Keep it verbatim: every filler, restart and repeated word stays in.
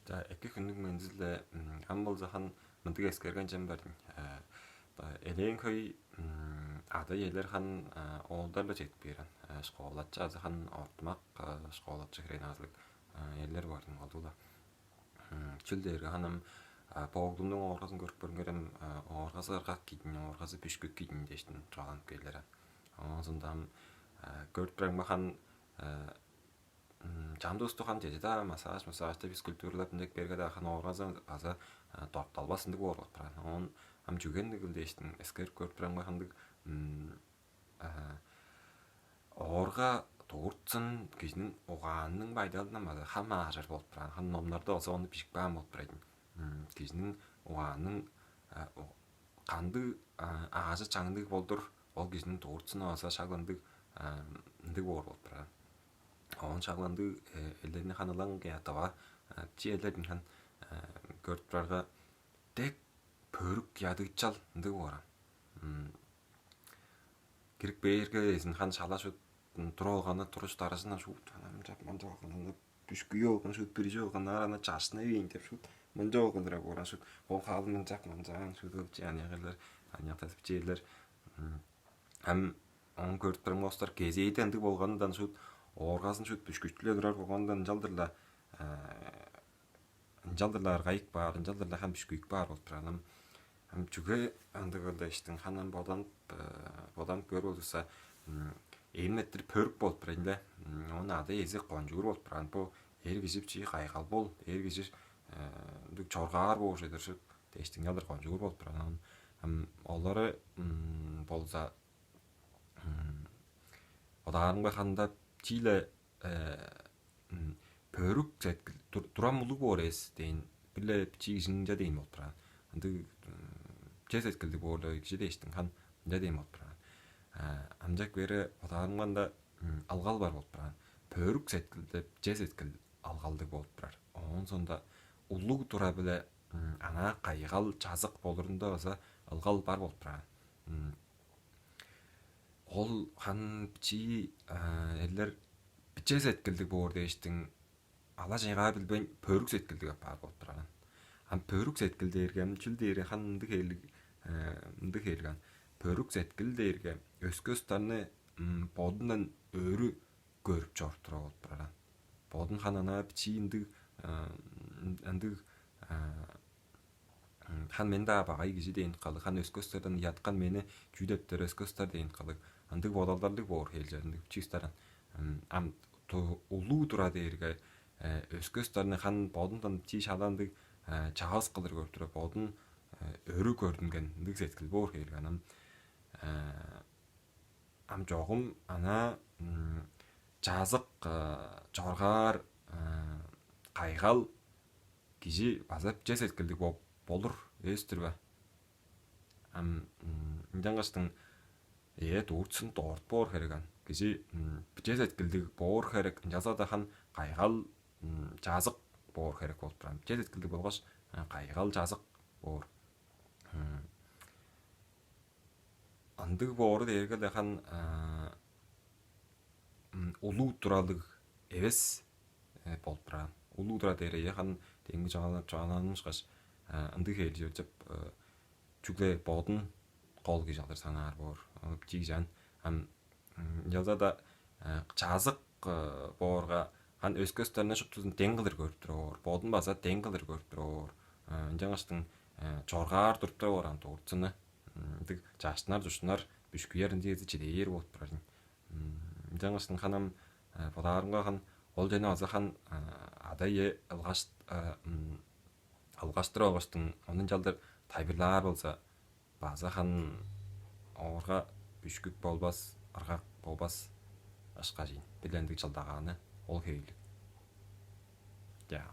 За, эки хүннүң мендизиле ам болза хан мындыг эскерген чем бар. Элээн хөй ада-иелер хан оолдар-ла чедип кээрен, школачы азы хан ортумак школачы херээни азылыг элер бардым олдула. Чүл дээрге ханым бооглумнуң ооргазын көрүп көрүңерем, ооргазы ыргак кидин, ооргазы бүшкүк кидин дээштин чугааланып келдер. Оон сондам көрүп турарымга хан чамдыысту хан чеже-даа массаж массажда физкультуралап ындек берге-даа хан ооргазы база дортталбас ындыг боор болуп турар. Оон ам чүген ындыгыл дээштин эскерип көрүп турарымга хандыг оорга тууртсун кижиниң угаанының байдалындан база хам аажыр болуп турар. Хан номнарда болза ону бижип каан болуп турар ийин. Кижиниң угаанының кандыг аажы чаңныг болдур, ол кижиниң тууртсуну база шагландыг ындыг боор болуп турар. Оон шагландыг элдерни ханылаң ятыва чи элдердин хан көрүп турарга, дег пөрүк ядыычал ындыг бооран. Кирип бээрге эзин хан шала шут туруп алганы туруш даражындан шуут мынчап мынча алган, аны бүшкүйү алган шуут, бүрүжү алган, аар аны чашына бейн деп шуут мынча алган ырак бооран шуут, ол хаалын мынчак мынчаан шуут ылчы аныягырлар, аныяктас бичээлер. Ам оон көрүп турам, остар кезээде ындыг болганындан шуут ооргазын шуут бүшкүчүле турар болганындан ынчалдыр-ла ынчалдыр-ла ыргайык баар, ынчалдыр-ла хам бүшкүйүк баар болуп турар. Ам чүге ындыг кылдыштың ханан бодан бодан көр болза, ээн меттир пөрүк болуп турар эле. Ону ада эзи кончуур болуп турган бу эр кижи чи кайгал бол, эр кижи ындыг чоргаар боор чедир шут дээштиң алыр кончуур болуп турган. Ам олары болза бодаарымга ханда чииле пөрүк сеткил турам улуг боор эс дээн, бир-ле бичии кижиниң ынча дээн болуп турган. Ындыг че сеткилдиг боор кижи дээштиң хан ынча дээн болуп турган. Амчак бери бодаарымганда ылгал бар болуп турган. Пөрүк сеткил деп че сеткил ылгалдыг болуп турар. Оон соонда улуг тура-биле анаа кайгал чазык болурунда база ылгал бар болуп турган. Ол хан бичии эрлер биче сеткилдиг боор дээштиң, ала чайгаа билбейн пөрүк сеткилдиг апаар болуп тураран. Ам пөрүк сеткил дээрге ам чүл дээрге хан мындыг хээлиг мындыг хээлиг ан. Пөрүк сеткил дээрге өске устарны бодундан өрү көрүп чоруп тура болуп тураран. Бодун хан анаа бичии ындыг ындыг хан мен-даа багай кижи дээн кылыг, хан өске устардан ыяткан мени чүү дептер өске устар дээн кылыг, ындыг бодалдарлыг боор хээлчер ындыг чистаран. Ам улуу тура дээрге өске устарны хан бодундан чи шала ындыг чавыс кылыр көрүп тура бодун өрү көрдүнген ындыг сеткил боор хээлген ам. Ам чогум ана чаазык чоргаар кайгал кижи база че сеткилдиг болуп болур эвес-тир бе? Ам ынчангаштың ээ дуртун дорт боор херек ан. Кижи че сеткилдиг боор херек, ынчалза-даа хан кайгал чаазык боор херек болуп турар. Че сеткилдиг болгаш кайгал чаазык боор. Ындыг боору дээрге-ле хан улуу туралыг эвес болуп турар. Улуу турар дээр хан демги чогааланмышкаш ындыг хээлчи деп чүгле бодун кол кижи алыр санаар боор. Чиижан ам ынчалза-даа чаазык боорга хан өске өстөрүнө шуптузун дең кылыр көрүп тура боор. Бодун база дең кылыр көрүп тура боор. Ынчангаштың чоргаар туруп тура боор ан дуртсуну ындыг чаштынар душунар бүшкүер ындыгези чидээр болуп турар. Ынчангаштың ханам бодаарымга хан ол жана база хан ада ие ылгаш ылгаштыр алгаштың онун чалдыр тайбырлаар болза, база хан оорга бүшкүк болбас, ыргак болбас ышкажыйын. Билендиг чылдагааны ол хейлиг. Я.